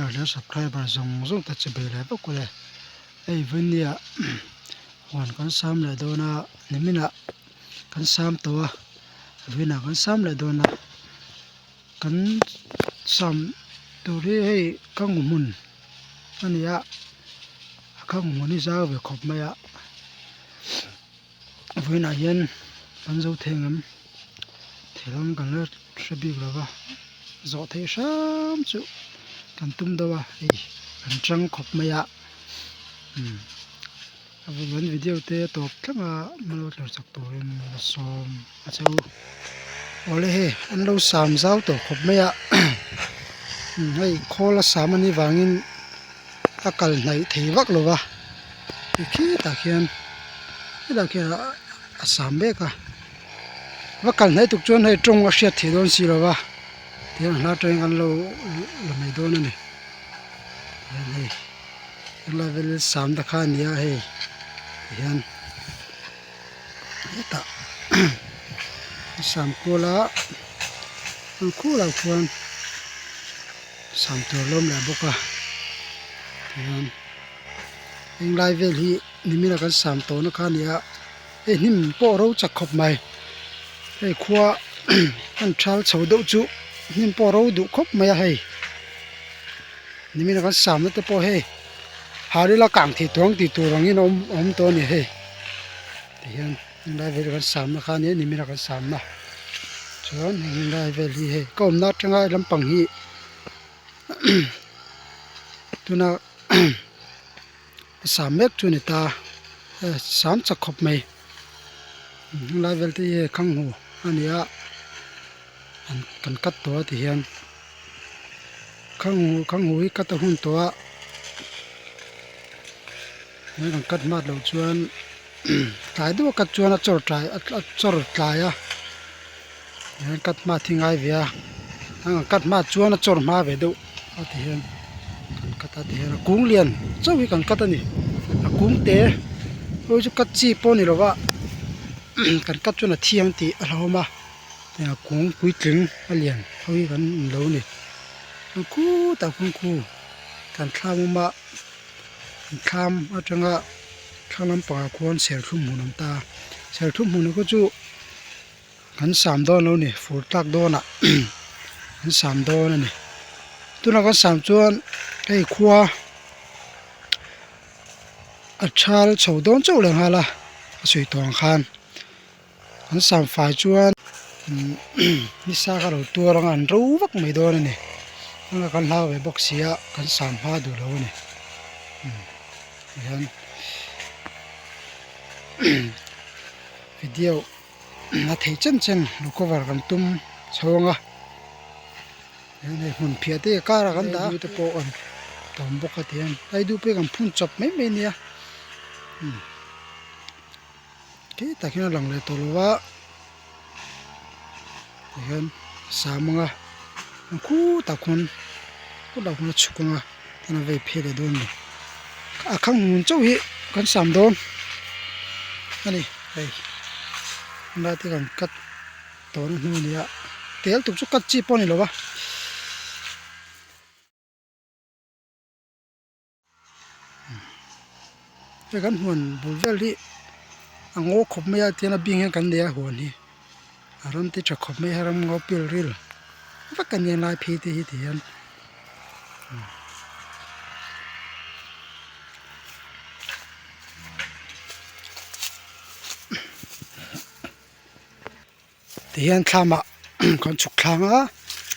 Share leh subscriber zawng zawng te chibei leh vek ule. Hei vawinia huan kan sam leh dawn a niminah kan sam tawh a vawiinah kan sam leh dawn a kan sam tur hi hei ka ngu hmun a ni a a ka ngu hmun hi zau ve khawp mai a vawiinah hian kan zo thei ang em thil ang kan la hre bik lo va zawh theih hram chu kan tum deuh a hei kan tang khawp mai a umm kan video te tawp thleng a hmalo tlar chak turin a sawm a che u awle hei an lo sam zau tawh khawp mai a hei khawl a sam anih vangin a kal hnaih thei vak lo va khitah khian khitah khian a sam mek a va kal hnaih tuk chuan hei tawng a hriat theih dawn si lo va tihian hla atangin kan lo la mai dawn a ni tihian hei helai vel sam te kha a ni a hei tihian hetah sam kual a an khulah khuan sam tur a lo awm leh bawk a tihian henglai vel hi nimina kan sam tawhna kha a ni a hei hnim pawh a ro chak khawp mai hei khua an thal chho deuh chu hnim pawh a ro duh khawp mai a hei nimina kan samna te pawh hei harila kang thei tawh ang tih tur angin a awm a awm tawh a ni hei tihian helai vel kan samna kha a nia nimina kan samna chuan helai vel hi hei ka awmna atanga lampang hi tuna sam mek chu a ni ta sam chak khawp mai helai vel te hi hei khanghu a ni a kan cut tawh a ti hian khanghu khanghu hi cut a hun tawh a he kan cut hmat loh chuan tlai deuh a cut chuan a chawr tlai a chawr tlai a hian cut hma thi ngai ve a an cut hma chuan a chawr hma ve deuh a ti hian kan cut a ti hian a kung lian chauh hi kan cut a ni a kung te pawh hi chu cut chi pawh a ni lo va kan cut chuan a thiang tih a hlauhawm a a kung puitling a lian ho hi kan lo ni khutah khuan khu kan thlam awm a thlam atanga thlang lampangah khuan serthlum hmun a awm ta a serthlum hmun kha chu Kan sam dawn lo ni fur tlak dawnah kan sam dawn a ni tunah kan sam chuan hei khua a thal chho dawn chauh leh nghal a a sawi tawh ang khan an sam fai chuan nisa kha lo tuar anga an ro vak mai dawn a ni tunah kan hlau ve bawk si a kan sam hma duh lo a ni tihian video. A thei chen chen lo cover kan tum chhawng a hian hei hmun phiah te kar ah kan dah a te pawh an tawm bawk a tihian hei duh pawh hi kan phun chawp mai mai a nia umm khi tak hian a lang leh tawh lo a tihian sam ang a khutah khuan khutah khuan a chhuk ang a chuan a vei phei leh dawn a ni a khang hmun chauh hi kan sam dawn a ni hei helai te kan cut tawh na hnu a ni a tel tuk chu cut chi pawh a ni lo va. Hei kan huan bul vel hi a ngaw khawp mai a tihian a bing hian kan nei a huan hi a ram te tha khawp mai a ram ngaw pil ril vek a nia lai phei te hi ti hian Tihian thlamah kan chhuk thlang a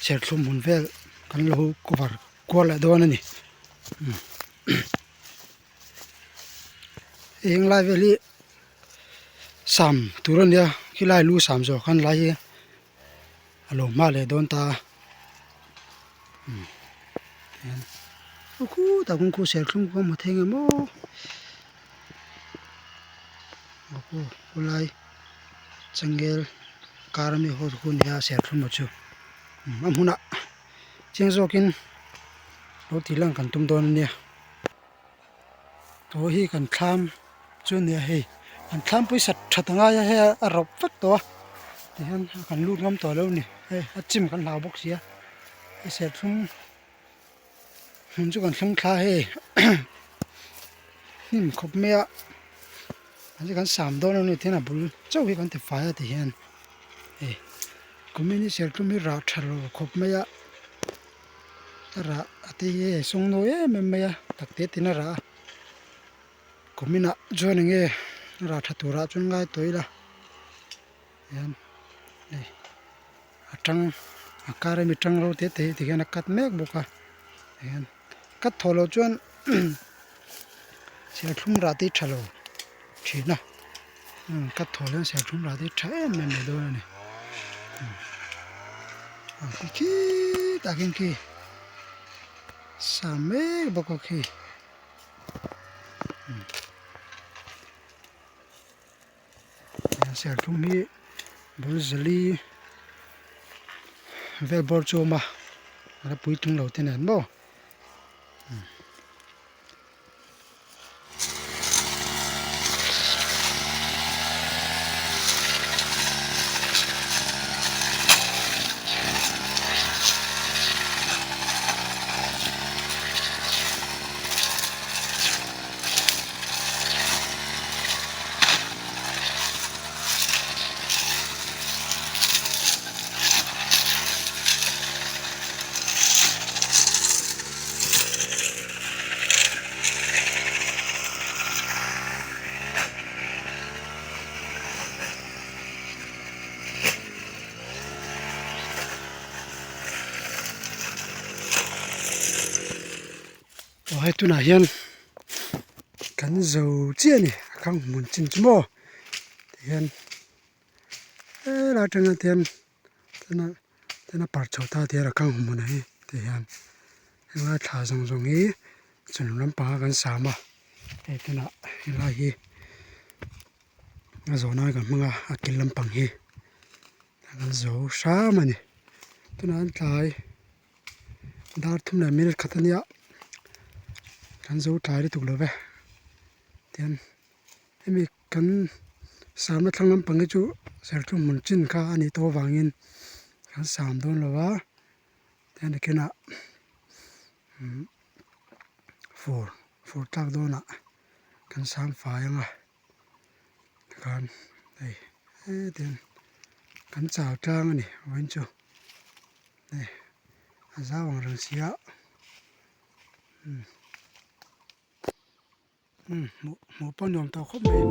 serthlum hmun vel kan lo cover kual leh dawn a ni eng lai vel hi sam tur a nia khilai lu sam zawh khan lai hi a lo hma leh dawn ta a khutah kawng khu serthlum kha hmu thei ang em aw khulai changel kar ami ho chu nia serthlum chu a hmunah. Chiang zawkin lo tih lang kan tum dawn a nia tawh hi kan thlam chu a nia hei kan thlam pawisa that a ngai a hei a rawp vek tawh a tihian kan lut ngam tawh lo a ni hei a chim kan hlau bawk si a hei serthlum. Hmun chu kan thleng thla hei hnim khawp mai a an chu kan sam dawn a ni tihian a bul chauh hi kan ti fai a tihian hei kumin hi serthlum hi rah tha lo khawp mai a a rah a te hi hei sawng nawi em em mai a tak te ten a rah a kumin ah chuan eng nge rah tha turah chuan ngai tawh ila hian hei a tang a kar ami tang ro te te hi tikhian a cut mek bawk a tihian cut thawh loh chuan serthlum rah te hi tha lo thin a cut thawh hian serthlum rah te hi tha em em mai dawn a ni a khi khitah khian khi sa mek bawk a khi. Serthlum hi bul zali vel bawr chu a awm a a la puitling lo te nen maw. Aw hei tunah hian kan zo chiah a ni a khang hmun chin chu maw tihian helai atanga tihian tuna tuna par chho ta tihian a khang hmun hi tihian helai thla zawng zawng hi chhun lampang a kan sam a hei tunah helai hi a zawh nan kan hmang a a kil lampang hi kan zo hram a ni tunah an tlai. Dar thum leh minute khat ania kan zo tlai lutuk lo ve tian hemi kan samna thlang lampang hi chu serthlum hmun chin kha a nih tawh avangin kan sam dawn lo a tian nakinah umm fur fur tlak dawnah kan sam fai ang a tikhan hei hetiang kan chau tlang a ni vawiin chu. Hei a zau ang reng sia umm hmuh hmuh pawh nuam tawh khawp mai.